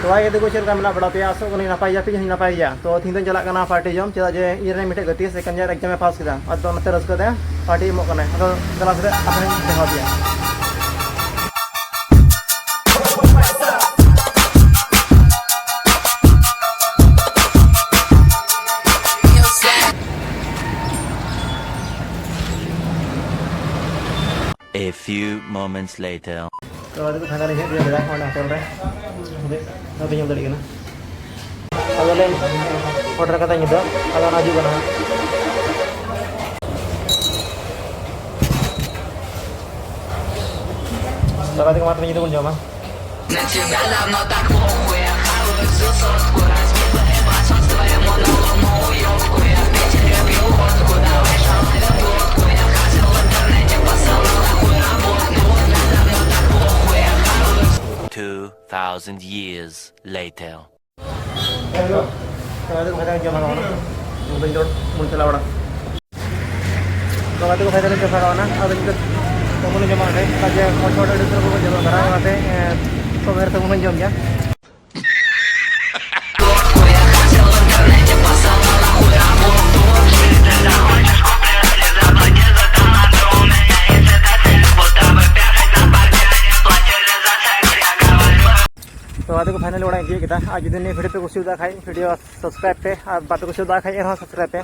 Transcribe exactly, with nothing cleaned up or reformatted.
ᱛᱚ ᱦᱟᱭ ᱜᱟᱛᱮ ᱠᱚ, ᱪᱮᱫ ᱞᱮᱠᱟ ᱢᱮᱱᱟᱜ ᱵᱟᱲᱟ ᱯᱮᱭᱟ? ᱟᱥᱚᱜ ᱠᱟᱹᱱᱟᱹᱧ ᱱᱟᱯᱟᱭ ᱜᱮᱭᱟ ᱯᱮ, ᱤᱧ ᱦᱚᱸᱧ ᱱᱟᱯᱟᱭ ᱜᱮᱭᱟ᱾ ᱛᱚ ᱛᱤᱦᱤᱧ ᱫᱚᱧ ᱪᱟᱞᱟᱜ ᱠᱟᱱᱟ ᱯᱟᱨᱴᱤ ᱡᱚᱢ, ᱪᱮᱫᱟᱜ ᱡᱮ ᱤᱧ ᱨᱮᱱ ᱢᱤᱫᱴᱮᱡ ᱜᱟᱛᱮ second year exam ᱮ ᱯᱟᱥ ᱠᱮᱫᱟ, ᱟᱫᱚ ᱚᱱᱟᱛᱮ ᱨᱟᱹᱥᱠᱟᱹ ᱛᱮ ᱯᱟᱨᱴᱤ ᱮᱢᱚᱜ ᱠᱟᱱᱟᱭ᱾ ᱟᱫᱚ ᱫᱮᱞᱟ ᱥᱮ ᱟᱯᱮ ᱦᱚᱸᱧ ᱫᱮᱠᱷᱟᱣ ᱯᱮᱭᱟ᱾ A few moments later. ᱛᱚ ᱟᱫᱚ ᱯᱷᱟᱭᱱᱟᱞᱤ ᱦᱮᱡ ᱦᱩᱭ ᱠᱮᱫᱟ ᱚᱸᱰᱮ ᱦᱳᱴᱮᱞ ᱨᱮ᱾ ᱟᱫᱚ ᱯᱮ ᱧᱮᱞ ᱫᱟᱲᱮᱭᱟᱜ ᱠᱟᱱᱟ, ᱟᱫᱚ ᱞᱮ ᱚᱰᱟᱨ ᱠᱟᱫᱟ ᱧᱤᱫᱟᱹ, ᱟᱫᱚ ᱚᱱᱟ ᱦᱤᱡᱩᱜ ᱠᱟᱱᱟ ᱦᱟᱸᱜ᱾ ᱛᱚ ᱜᱟᱛᱮ ᱠᱚ, ᱢᱟ ᱛᱚᱵᱮ ᱧᱤᱫᱟᱹ ᱵᱚᱱ ᱡᱚᱢᱟ᱾ Two thousand years later. ᱛᱚ ᱜᱟᱛᱮ ᱠᱚ, ᱯᱷᱟᱭᱱᱟᱞ ᱡᱚᱢ ᱵᱷᱟᱜᱟᱣ ᱱᱟ᱾ ᱵᱚᱱ ᱪᱟᱞᱟᱣ ᱵᱟᱲᱟ᱾ ᱛᱚ ᱜᱟᱛᱮ ᱠᱚ, ᱯᱷᱟᱭᱱᱟᱞ ᱡᱚᱢ ᱵᱷᱟᱜᱟᱣ ᱱᱟ᱾ ᱟᱫᱚ ᱱᱤᱛᱚᱜ ᱛᱟᱵᱚᱱ ᱡᱚᱢᱟ ᱱᱚᱰᱮ, ᱪᱮᱫᱟᱜ ᱡᱮ ᱦᱚᱲ ᱦᱚᱲ ᱟᱹᱰᱤ ᱩᱛᱟᱹᱨ ᱠᱚ ᱡᱚᱢ ᱠᱟᱱᱟ, ᱚᱱᱟᱛᱮ, ᱮᱸ, ᱛᱚᱵᱮ ᱛᱟᱵᱚᱱ ᱡᱚᱢ ᱜᱮᱭᱟ᱾ ᱛᱚ ᱜᱟᱛᱮ ᱠᱚ, ᱯᱷᱟᱭᱱᱟᱞ ᱚᱲᱟᱜ ᱤᱧ ᱛᱤᱭᱳᱜ ᱠᱮᱫᱟ᱾ ᱟᱨ ᱡᱩᱫᱤ ᱱᱤᱭᱟᱹ ᱵᱷᱤᱰᱤᱭᱳ ᱯᱮ ᱠᱩᱥᱤᱭᱟᱫᱟ ᱠᱷᱟᱡ, ᱵᱷᱤᱰᱤᱭᱳ ᱥᱟᱵᱥᱠᱨᱟᱭᱤᱵ ᱯᱮ, ᱟᱨ ᱵᱟᱯᱮ ᱠᱩᱥᱤᱭᱟᱫᱟ ᱠᱷᱟᱡ ᱮᱱᱨᱮᱦᱚᱸ ᱥᱟᱵᱥᱠᱨᱟᱭᱤᱵ ᱯᱮ᱾